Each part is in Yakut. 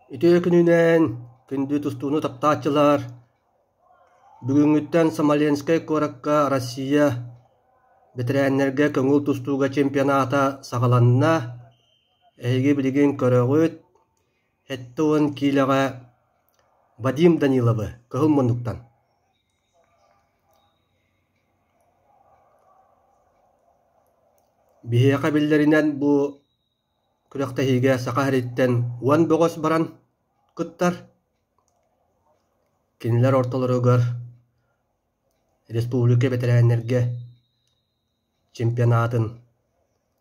Үтүө күнүнэн, күндү тустууну таптааччылар! Бүгүҥҥүттэн Смоленскай куоракка Россия бэтэрээннэргэ көҥүл тустууга чемпионата саҕаланна. Эһиги билигин көрөҕүт, 70 киилэҕэ Вадим Даниловы кыһыл муннуктан. Биһиэхэ биллэринэн бу Күрэхтэһиигэ Саха сириттэн 10 бөҕөс баран кыттар. Кинилэр ортолоругар республика бэтэрээннэргэ чемпионатын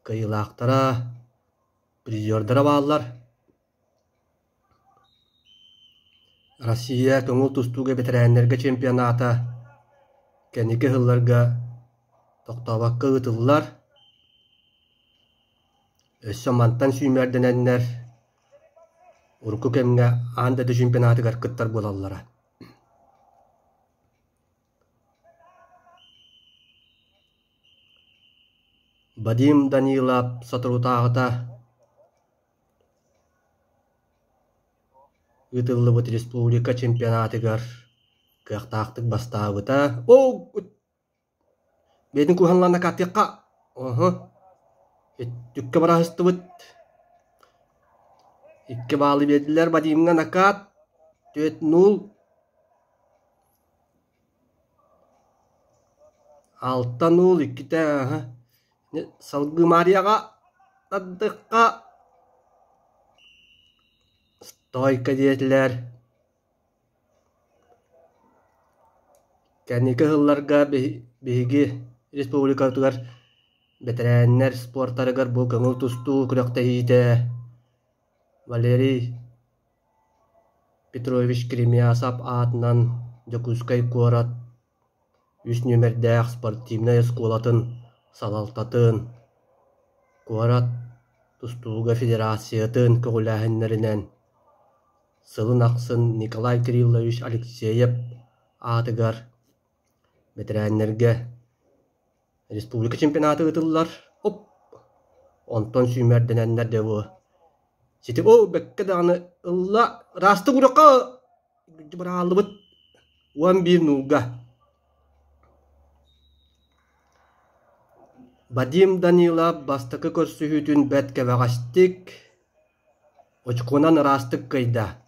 кыайыылаахтара, призердара бааллар. Россия көҥүл тустууга бэтэрээннэргэ чемпионата кэнники сылларга тохтообокко ыытыллар. Өссө мантан сүүмэрдэнэннэр урукку кэмҥэ аан дойду чемпионатыгар кыттар буолаллара. Вадим Данилов соторутааҕыта Ыытыллыбыт республика чемпионатыгар кыахтаахтык бастаабыта. Оо, бэйэтин куһаҕаннаан накааттыахха. Оһо. Өттүккэ быраһыстыбыт. Икки баалы биэрдилэр Вадимҥа накаат. 4-0. 6-0 иккитэ аһа. Салгыы Марияҕа тардыхха стойка диэтилэр. Кэнники сылларга биһиги республикабытыгар бэтэрээннэр спортарыгар бу көҥүл тустуу күрэхтэһиитэ Валерий Петрович Кремясов аатынан Дьокуускай куорат үс нүөмэрдээх спортивнай оскуолатын салалтатын, куорат тустууга федерациятын көҕүлээһиннэринэн сылын ахсын Николай Кириллович Алексеев аатыгар бэтэрээннэргэ республика чемпионата ыытыллар. Оп! Онтон сүүмэрдэнэннэр дьэ бу сити оо бэккэ даҕаны ылла ыраастык уруохха быраҕаллыбыт 11 нуулга. Вадим Данилов бастакы көрсүһүүтүн бэрт кэбэҕэстик, очконан ыраастык кыайда.